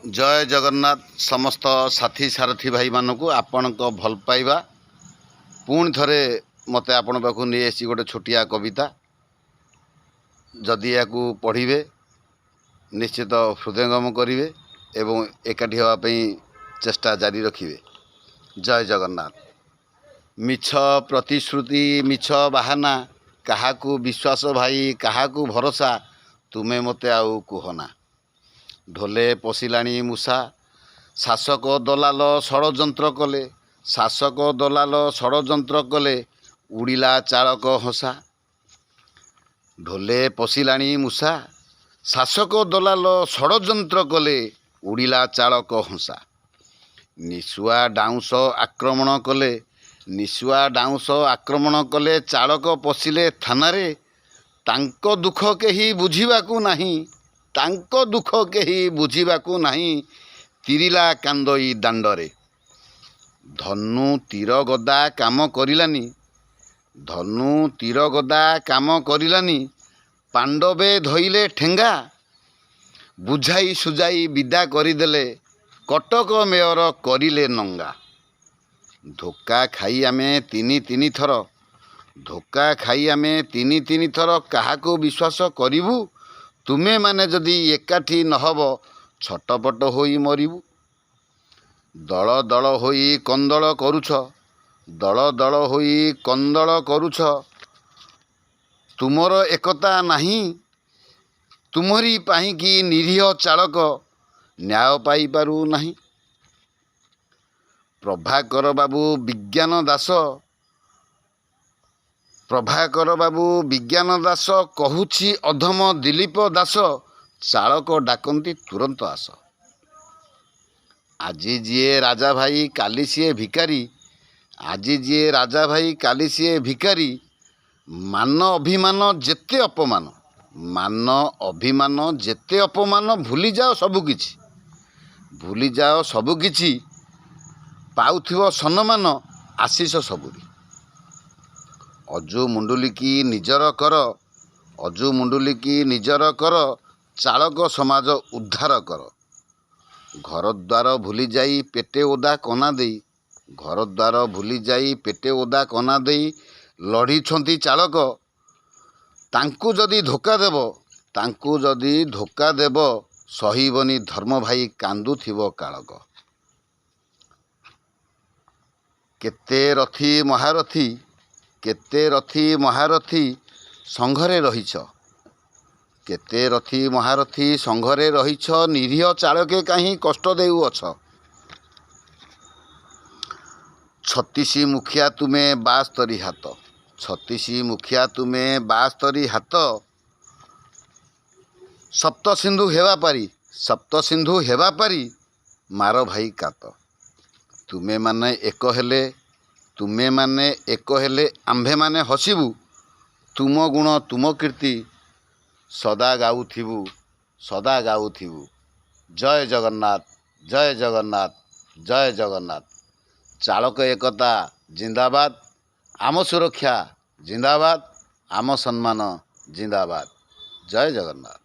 ଜୟ ଜଗନ୍ନାଥ। ସମସ୍ତ ସାଥୀ ସାରଥୀ ଭାଇମାନଙ୍କୁ, ଆପଣଙ୍କ ଭଲ ପାଇବା ପୁଣି ଥରେ ମୋତେ ଆପଣଙ୍କ ପାଖକୁ ନେଇ ଆସିଛି ଗୋଟେ ଛୋଟିଆ କବିତା। ଯଦି ଏହାକୁ ପଢ଼ିବେ, ନିଶ୍ଚିତ ହୃଦୟଙ୍ଗମ କରିବେ ଏବଂ ଏକାଠି ହେବା ପାଇଁ ଚେଷ୍ଟା ଜାରି ରଖିବେ। ଜୟ ଜଗନ୍ନାଥ। ମିଛ ପ୍ରତିଶ୍ରୁତି, ମିଛ ବାହାନା, କାହାକୁ ବିଶ୍ୱାସ ଭାଇ, କାହାକୁ ଭରସା, ତୁମେ ମୋତେ ଆଉ କୁହନା। ଢୋଲେ ପଶିଲାଣି ମୂଷା। ଶାସକ ଦଲାଲ ଷଡ଼ଯନ୍ତ୍ର କଲେ, ଶାସକ ଦଲାଲ ଷଡ଼ଯନ୍ତ୍ର କଲେ, ଉଡ଼ିଲା ଚାଳକ ହସା। ଢୋଲେ ପଶିଲାଣି ମୂଷା। ଶାସକ ଦଲାଲ ଷଡ଼ଯନ୍ତ୍ର କଲେ, ଉଡ଼ିଲା ଚାଳକ ହଂସା। ନିଶୁଆ ଡାଉଁଶ ଆକ୍ରମଣ କଲେ, ନିଶୁଆ ଡାଉଁଶ ଆକ୍ରମଣ କଲେ, ଚାଳକ ପଶିଲେ ଥାନାରେ। ତାଙ୍କ ଦୁଃଖ କେହି ବୁଝିବାକୁ ନାହିଁ, ତାଙ୍କ ଦୁଃଖ କେହି ବୁଝିବାକୁ ନାହିଁ, ତିରିଲା କାନ୍ଦଇ ଦାଣ୍ଡରେ। ଧନୁ ତୀର ଗଦା କାମ କରିଲାନି, ଧନୁ ତୀର ଗଦା କାମ କରିଲାନି, ପାଣ୍ଡବେ ଧଇଲେ ଠେଙ୍ଗା। ବୁଝାଇ ସୁଝାଇ ବିଦା କରିଦେଲେ, କଟକ ମେୟର କରିଲେ ନଙ୍ଗା। ଧୋକା ଖାଇ ଆମେ ତିନି ତିନି ଥର, ଧୋକା ଖାଇ ଆମେ ତିନି ତିନି ଥର, କାହାକୁ ବିଶ୍ୱାସ କରିବୁ? ତୁମେମାନେ ଯଦି ଏକାଠି ନହବ, ଛଟପଟ ହୋଇ ମରିବୁ। ଦଳ ଦଳ ହୋଇ କନ୍ଦଳ କରୁଛ, ଦଳ ଦଳ ହୋଇ କନ୍ଦଳ କରୁଛ, ତୁମର ଏକତା ନାହିଁ। ତୁମରି ପାଇଁକି ନିରୀହ ଚାଳକ ନ୍ୟାୟ ପାଇପାରୁ ନାହିଁ। ପ୍ରଭାକର ବାବୁ ବିଜ୍ଞାନ ଦାସ, ପ୍ରଭାକର ବାବୁ ବିଜ୍ଞାନ ଦାସ, କହୁଛି ଅଧମ ଦିଲୀପ ଦାସ, ଚାଳକ ଡାକନ୍ତି ତୁରନ୍ତ ଆସ। ଆଜି ଯିଏ ରାଜା ଭାଇ, କାଲି ସିଏ ଭିକାରୀ। ଆଜି ଯିଏ ରାଜା ଭାଇ, କାଲି ସିଏ ଭିକାରୀ। ମାନ ଅଭିମାନ ଯେତେ ଅପମାନ, ମାନ ଅଭିମାନ ଯେତେ ଅପମାନ, ଭୁଲିଯାଅ ସବୁକିଛି, ଭୁଲିଯାଅ ସବୁକିଛି, ପାଉଥିବ ସମ୍ମାନ ଆଶିଷ ସବୁରି। ଅଜୁ ମୁଣ୍ଡୁଲିକି ନିଜର କର, ଅଜୁ ମୁଣ୍ଡୁଲିକି ନିଜର କର, ଚାଳକ ସମାଜ ଉଦ୍ଧାର କର। ଘରଦ୍ୱାର ଭୁଲିଯାଇ ପେଟେ ଓଦା କନା ଦେଇ, ଘରଦ୍ୱାର ଭୁଲିଯାଇ ପେଟେ ଓଦା କନା ଦେଇ ଲଢ଼ିଛନ୍ତି ଚାଳକ। ତାଙ୍କୁ ଯଦି ଧୋକା ଦେବ, ତାଙ୍କୁ ଯଦି ଧୋକା ଦେବ, ସହିବନି ଧର୍ମ ଭାଇ, କାନ୍ଦୁଥିବ କାଳକ। କେତେ ରଥୀ ମହାରଥୀ, କେତେ ରଥୀ ମହାରଥୀ ସଂଘରେ ରହିଛ, କେତେ ରଥୀ ମହାରଥୀ ସଂଘରେ ରହିଛ, ନିରୀହ ଚାଳକେ କାହିଁ କଷ୍ଟ ଦେଉଅଛ? 36 ମୁଖିଆ ତୁମେ 72 ହାତ, 36 ମୁଖିଆ ତୁମେ 72 ହାତ, ସପ୍ତସିନ୍ଧୁ ହେବା ପାରି, ସପ୍ତସିନ୍ଧୁ ହେବା ପାରି ମାର ଭାଇ କାତ। ତୁମେମାନେ ଏକ ହେଲେ, ତୁମେମାନେ ଏକ ହେଲେ ଆମ୍ଭେମାନେ ହସିବୁ, ତୁମ ଗୁଣ ତୁମ କୀର୍ତ୍ତି ସଦା ଗାଉଥିବୁ, ସଦା ଗାଉଥିବୁ। ଜୟ ଜଗନ୍ନାଥ, ଜୟ ଜଗନ୍ନାଥ, ଜୟ ଜଗନ୍ନାଥ। ଚାଳକ ଏକତା ଜିନ୍ଦାବାଦ। ଆମ ସୁରକ୍ଷା ଜିନ୍ଦାବାଦ। ଆମ ସମ୍ମାନ ଜିନ୍ଦାବାଦ। ଜୟ ଜଗନ୍ନାଥ।